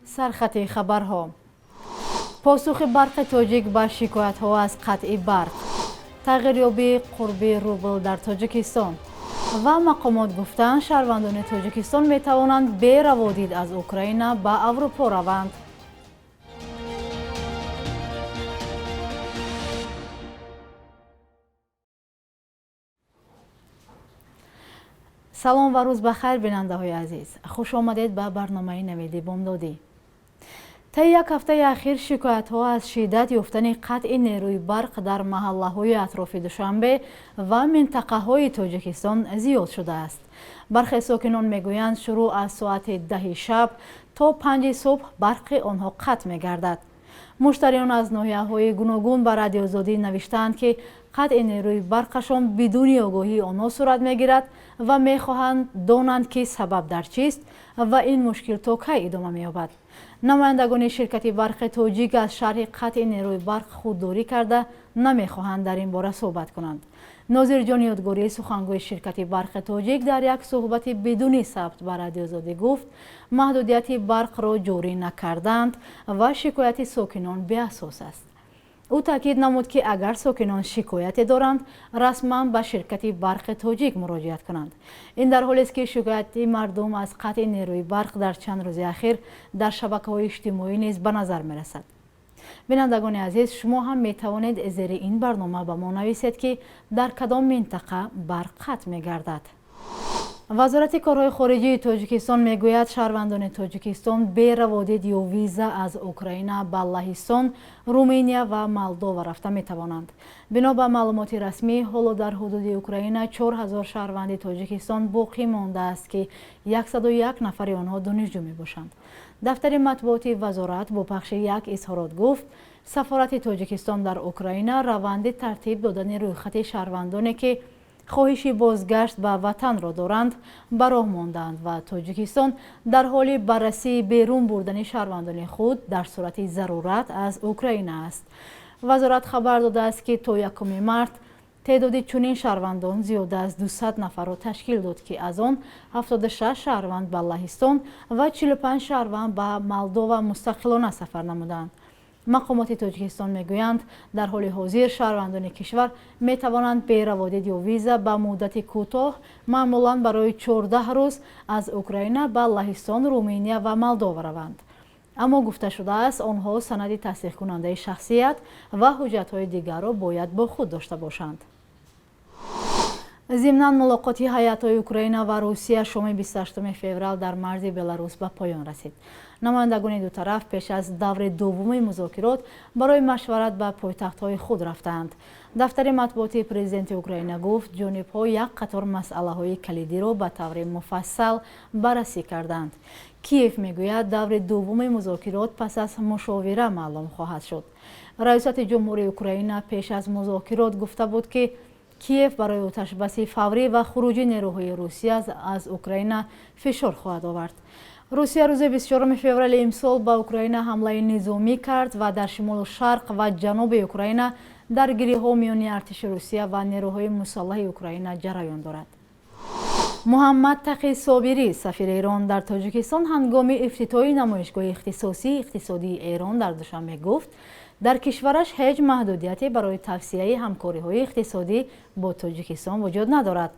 Сархати хабарҳо: посухи Барқи Тоҷик ба шикоятҳо аз қатъи барқ, тағйирёбии қурби рубл дар Тоҷикистон ва мақомот гуфтанд, шаҳрвандони Тоҷикистон метавонанд бе раводид аз Украина ба Аврупо раванд. Салом ва рӯз ба хайр, бинандаҳои азиз, хуш омадед ба барномаи Навиди бомдодӣ. Таи як ҳафтаи ахир шикоятҳо аз шиддат ёфтани қатъи нерӯи барқ дар маҳаллаҳои атрофи Душанбе ва минтақаҳои Тоҷикистон зиёд шудааст. Бархе сокинон мегӯянд, шурӯъ аз соати 10-и шаб то 5-и субҳ барқи онҳо қатъ мегардад. Муштариён аз ноҳияҳои гуногун ба Радиоозодӣ навиштаанд, ки қатъи нерӯи барқашон бидуни огоҳии онҳо сурат мегирад ва мехоҳанд донанд, ки сабаб дар чист ва ин мушкил то кай идома меёбад. Намояндагони ширкати Барқи Тоҷик аз шарҳи қатъи нерӯи барқ худдорӣ карда, намехоҳанд дар ин бора суҳбат кунанд. Нозирҷон Ёдгорӣ, сухангӯи ширкати Барқи Тоҷик, дар як суҳбати бидуни сабт ба Радиозодӣ гуфт, маҳдудияти барқро ҷорӣ накарданд ва шикояти сокинон беасос аст. Ӯ таъкид намуд, ки агар сокинон шикояте доранд, расман ба ширкати Барқи Тоҷик муроҷиат кунанд. Ин дар ҳолест, ки шикояти мардум аз қатъи нерӯи барқ дар чанд рӯзи ахир дар шабакаҳои иҷтимоӣ низ ба назар мерасад. Бинандагони азиз, шумо ҳам метавонед зери ин барнома ба мо нависед, ки дар кадом минтақа барқ қатъ мегардад. Вазорати корҳои хориҷии Тоҷикистон мегӯяд, шаҳрвандони Тоҷикистон бе раводид ё виза аз Украина ба Лаҳистон, Руминия ва Молдова рафта метавонанд. Бино ба маълумоти расмӣ, ҳоло дар ҳудуди Украина 4000 шаҳрванди Тоҷикистон боқӣ мондааст, ки 101 нафари онҳо донишҷӯ мебошанд. Дафтари матбуоти вазорат бо пахши як изҳорот гуфт, сафорати Тоҷикистон дар Украина раванди тартиб додани рӯйхати шаҳрвандоне, ки хоҳиши бозгашт ба ватанро доранд, ба роҳ мондаанд ва Тоҷикистон дар ҳоли баррасии берун бурдани шаҳрвандони худ дар сурати зарурат аз Украина аст. Вазорат хабар додааст, ки то 1 март теъдоди чунин шаҳрвандон зиёда аз 200 нафарро ташкил дод, ки аз он 76 шаҳрванд ба Лаҳистон ва 45 шаҳрванд ба Молдова мустақилона сафар намуданд. Мақомоти Тоҷикистон мегӯянд, дар ҳоли ҳозир шаҳрвандони кишвар метавонанд бе раводид ё виза ба муддати кӯтоҳ, маъмулан барои 14 рӯз, аз Украина ба Лаҳистон, Руминия ва Молдова раванд. Аммо, гуфта шудааст, онҳо санади тасдиқкунандаи шахсият ва ҳуҷҷатҳои дигарро бояд бо худ дошта бошанд. Зимнан, мулоқоти ҳайатҳои Украина ва Русия шоми 28 феврал дар марзи Беларус ба поён расид. Намояндагони ду тараф пеш аз даври дуввуми музокирот барои машварат ба пойтахтҳои худ рафтаанд. Дафтари матбуоти президенти Украина гуфт, ҷонибҳо як қатор масъалаҳои калидиро ба таври муфассал баррасӣ карданд. Киев мегӯяд, даври дуввуми музокирот пас аз мушовира маълум хоҳад шуд. Раёсати ҷумҳурии Украина пеш аз музокирот гуфта буд, ки Киев барои оташбаси фаврӣ ва хуруҷи нерӯҳои Русия аз Украина фишор хоҳад овард. Русия рӯзи 24 феврали имсол ба Украина ҳамлаи низомӣ кард ва дар шимолу шарқ ва ҷануби Украина даргириҳо миёни артиши Русия ва нерӯҳои мусаллаҳи Украина ҷараён дорад. Муҳаммад Тақи Собирӣ, сафири Эрон дар Тоҷикистон, ҳангоми ифтитоҳи намоишгоҳи ихтисосии иқтисодии Эрон дар Душанбе гуфт, дар кишвараш ҳеҷ маҳдудияте барои тавсияи ҳамкориҳои иқтисодӣ бо Тоҷикистон вуҷуд надорад.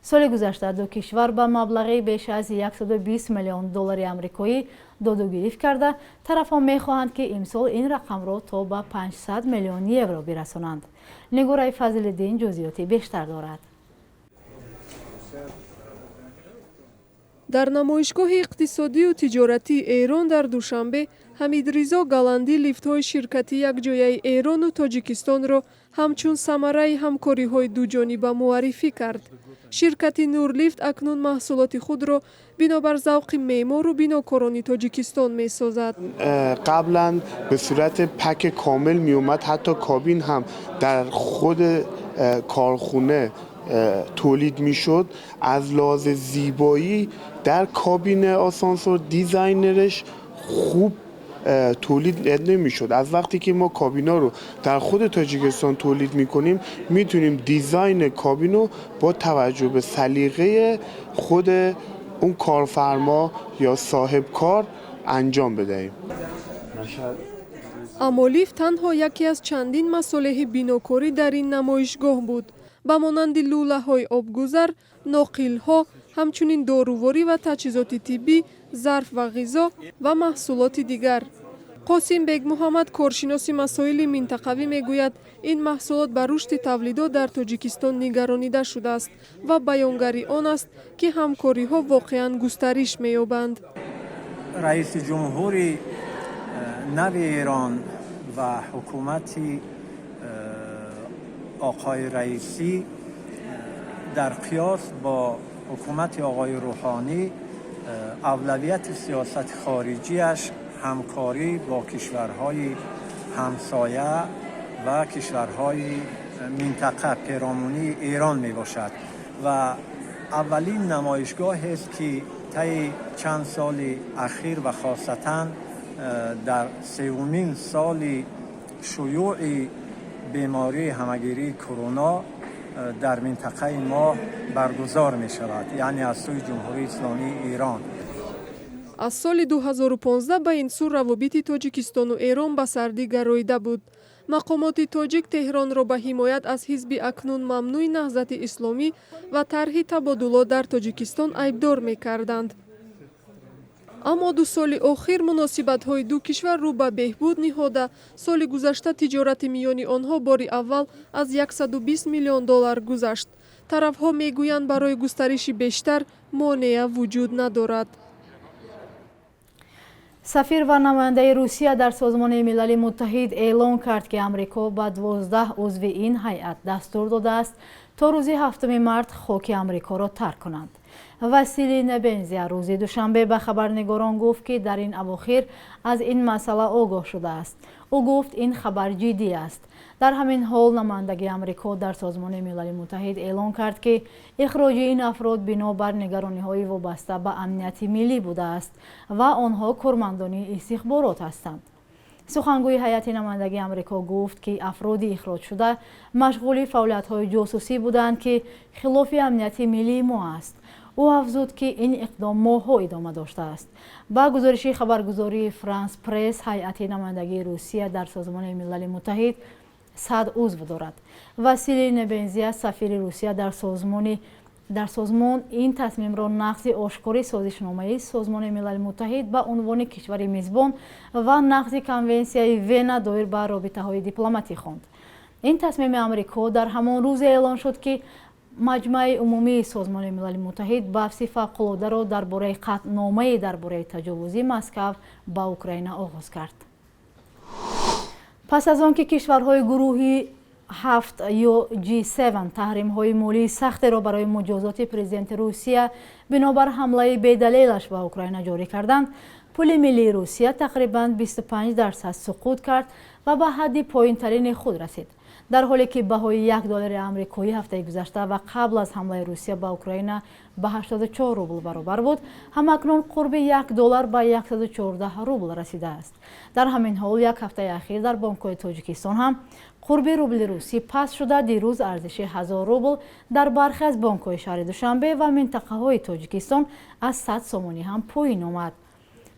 Соли гузашта ду кишвар ба маблағи беш аз 120 миллион доллари амрикоӣ додугирифт карда, тарафҳо мехоҳанд, ки имсол ин рақамро то ба 500 миллион евро бирасонанд. Нигораи Фазлиддин ҷузъиёти бештар дорад. Дар намоишгоҳи иқтисодию тиҷоратии Эрон дар Душанбе Ҳамидризо Галандӣ лифтҳои ширкати якҷояи Эрону Тоҷикистонро ҳамчун самараи ҳамкориҳои дуҷониба муаррифӣ кард. Ширкати Нурлифт акнун маҳсулоти худро бинобар завқи меъмору бинокорони Тоҷикистон месозад. Қаблан به صورت پک کامل میومد، حتی کابین هم در خود کارخونه تولید میشد. از لحاظ زیبایی در کابین آسانسور designer ش خوب تولید نمیشد. از وقتی که ما کابینا رو در خود تاجیکستان تولید میکنیم، میتونیم design کابین رو با توجه به سلیقه خود اون کارفرما یا صاحب کار انجام بدهیم. Аммо лифт танҳо яке аз чандин масолеҳи бинокорӣ дар ин намоишгоҳ буд, ба монанди лӯлаҳои обгузар, ноқилҳо, ҳамчунин доруворӣ ва таҷҳизоти тиббӣ, зарф ва ғизо ва маҳсулоти дигар. Қосим Бегмуҳаммад, коршиноси масоили минтақавӣ, мегӯяд, ин маҳсулот ба рушди тавлидот дар Тоҷикистон нигаронида шудааст ва баёнгари он аст, ки ҳамкориҳо воқеан густариш меёбанд. Раиси ҷумҳури нави Эрон ва ҳукумати оқои Раисӣ дар қиёс бо ҳукумати оқои Рӯҳонӣ авлавияти сиёсати хориҷиаш ҳамкорӣ бо кишварҳои ҳамсоя ва кишварҳои минтақа перомунии Эрон мебошад ва аввалин намоишгоҳест, ки таи чанд соли ахир ва хосатан дар севумин соли шуюъи бемории ҳамагирии корона дар минтақаи мо баргузор мешавад, яъне аз сӯи Ҷумҳурии Исломии Эрон. Аз соли 2015 ба ин сӯ равобити Тоҷикистону Эрон ба сардӣ гароида буд. Мақомоти тоҷик Теҳронро ба ҳимоят аз ҳизби акнун мамнӯи Наҳзати Исломӣ ва тарҳи табодулот дар Тоҷикистон айбдор мекарданд. Аммо 2 соли охир муносибатҳои ду кишвар рӯ ба беҳбуд ниҳода, соли гузашта тиҷорати миёни онҳо бори аввал аз 120 миллион доллар гузашт. Тарафҳо мегӯянд, барои густариши бештар монеа вуҷуд надорад. Сафир ва намояндаи Русия дар Созмони Милали Муттаҳид эълон кард, ки Амрико ба 12 узви ин ҳайат дастур додааст, то рӯзи 7 март хоки Амрикоро тарк кунанд. Василий Небензия рӯзи душанбе ба хабарнигорон гуфт, ки дар ин авохир аз ин масъала огоҳ шудааст. Ӯ гуфт, ин хабар ҷиддӣ аст. Дар ҳамин ҳол намояндагии Амрико дар Созмони Милали Муттаҳид эълон кард, ки ихроҷи ин афрод бинобар нигарониҳои вобаста ба амнияти миллӣ будааст ва онҳо кормандони истихборот ҳастанд. Сухангӯи ҳайати намояндагии Амрико гуфт, ки афроди ихроҷшуда машғули фаъолиятҳои ҷосусӣ буданд, ки хилофи амнияти миллии мо аст. Ӯ афзуд, ки ин иқдом моҳҳо идома доштааст. Ба гузориши хабаргузории Франс Пресс, ҳайати намояндагии Русия дар Созмони Милали Муттаҳид 100 узв дорад. Василий Небензия, сафири Русия дар созмон, ин тасмимро нақзи ошкори созишномаи Созмони Милали Муттаҳид ба унвони кишвари мизбон ва нақзи конвенсияи Вена доир ба робитаҳои дипломатӣ хонд. Ин тасмими Амрико дар ҳамон рӯзе эълон шуд, ки Маҷмаи умумии Созмони Милали Муттаҳид баҳси фавқулодаро дар бораи қатъномае дар бораи таҷовузи Москав ба Украина оғоз кард. Пас аз он ки кишварҳои гурӯҳи 7 ё G7 таҳримҳои молии сахтеро барои муҷозоти президенти Русия бинобар ҳамлаи бедалелаш ба Украина ҷорӣ карданд, пули миллии Русия тақрибан 25% суқут кард ва ба ҳадди поинтарини худ расид. Дар ҳоле ки баҳои 1 доллари амрикоӣ ҳафтаи гузашта ва қабл аз ҳамлаи Русия ба Украина ба 84 рубл баробар буд, ҳамакнун қурби 1 доллар ба 114 рубл расидааст. Дар ҳамин ҳол як ҳафтаи ахир дар бонкҳои Тоҷикистон ҳам қурби рубли русӣ паст шуда, дирӯз арзиши 1000 рубл дар бархе аз бонкҳои шаҳри Душанбе ва минтақаҳои Тоҷикистон аз 100 сомонӣ ҳам поин омад.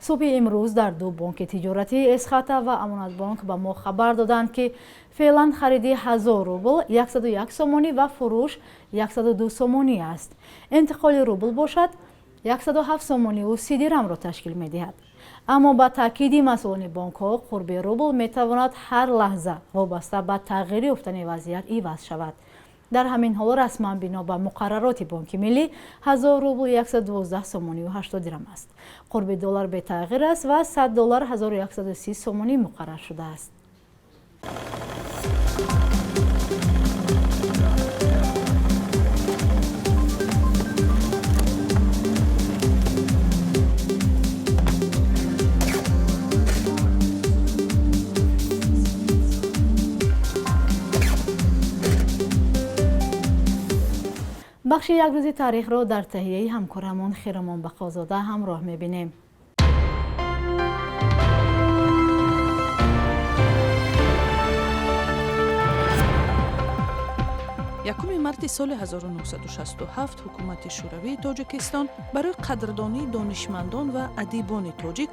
Субҳи имрӯз дар ду бонки тиҷоратӣ Эсхата ва Амонатбонк ба мо хабар доданд, ки феълан хариди 1000 рубл 101 сомонӣ ва фурӯш 102 сомонӣ аст. Интиқоли рубл бошад 107 сомониву 30 дирамро ташкил медиҳад. Аммо ба таъкиди масъулони бонкҳо, қурби рубл метавонад ҳар лаҳза вобаста ба тағйир ёфтани вазъият иваз шавад. Дар ҳамин ҳол расман бино ба муқаррароти Бонки Миллӣ 1000 рубл 112 сомониву 80 дирам аст. Қурби доллар бетағйир аст ва 100 доллар 1130 сомонӣ муқаррар шудааст. Бахши як рӯзи таърихро дар таҳияи ҳамкорамон Хиромон Бақозода ҳамроҳ мебинем. Якуми марти Марти соли 1967 ҳукумати Шӯравии Тоҷикистон барои қадрдонии донишмандон ва адибони тоҷик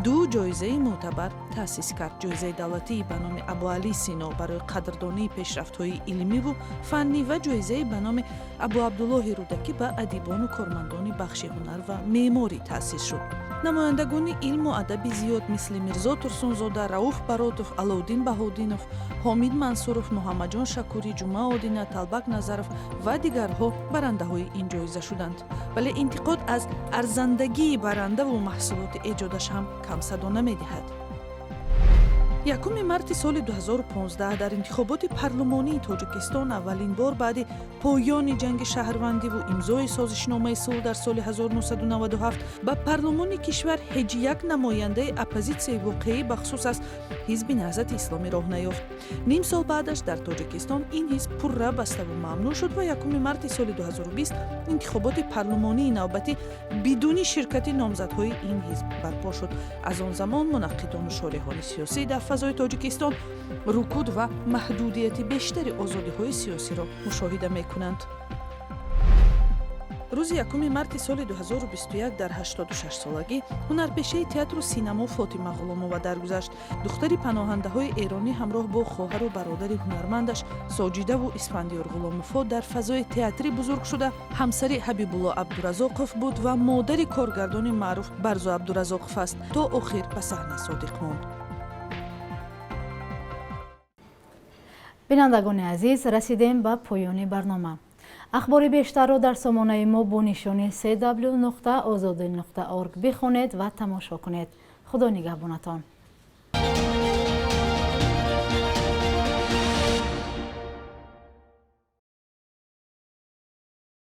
ду ҷоизаи мӯътабар таъсис кард: ҷоизаи давлатии ба номи Абуалӣ Сино барои қадрдонии пешрафтҳои илмиву фаннӣ ва ҷоизаи ба номи Абуабдуллоҳи Рӯдакӣ ба адибону кормандони бахши ҳунар ва меъморӣ таъсис шуд. Намояндагони илму адаби зиёд, мисли Мирзо Турсунзода, Рауф Баротов, Аловуддин Баҳоуддинов, Ҳомид Мансуров, Муҳаммадҷон Шакурӣ, Ҷумъа Одина, Талбак Назаров ва дигарҳо барандаҳои ин ҷоиза шуданд. Вале интиқод аз арзандагии барандаву маҳсулоти эҷодаш ҳам камсадо намедиҳад. 1 марти соли 2015 дар интихоботи парлумонии Тоҷикистон аввалин бор баъди поёни ҷанги шаҳрвандиву имзои созишномаи сулҳ дар соли 1997 ба парлумони кишвар ҳеҷ як намояндаи оппозитсияи воқеӣ, бахусус аз Ҳизби Наҳзати Исломӣ, роҳ наёфт. Ним сол баъдаш дар Тоҷикистон ин ҳизб пурра баставу мамнӯъ шуд ва 1 марти соли 2020 интихоботи парлумонии навбатӣ бидуни ширкати номзадҳои ин ҳизб барпо шуд. Аз он замон мунаққидону шореҳони сиёсӣ дар фазои Тоҷикистон рукуд ва маҳдудияти бештари озодиҳои сиёсиро мушоҳида мекунанд. Рӯзи 1 марти соли 2021 дар 86 солагӣ ҳунарпешаи театру синамо Фотима Ғуломова даргузашт. Духтари паноҳандаҳои эронӣ ҳамроҳ бо хоҳару бародари ҳунармандаш Соҷидаву Исфандиёр Ғуломовҳо дар фазои театрӣ бузург шуда, ҳамсари Ҳабибулло Абдуразоқов буд ва модари коргардони маъруф Барзу Абдуразоқов аст. То охир ба саҳна содиқ монд. Бинандагони азиз, расидем ба поёни барнома. Ахбори бештарро дар сомонаи мо бо нишони cw.ozodi.org бихонед ва тамошо кунед. Худо нигаҳбонатон.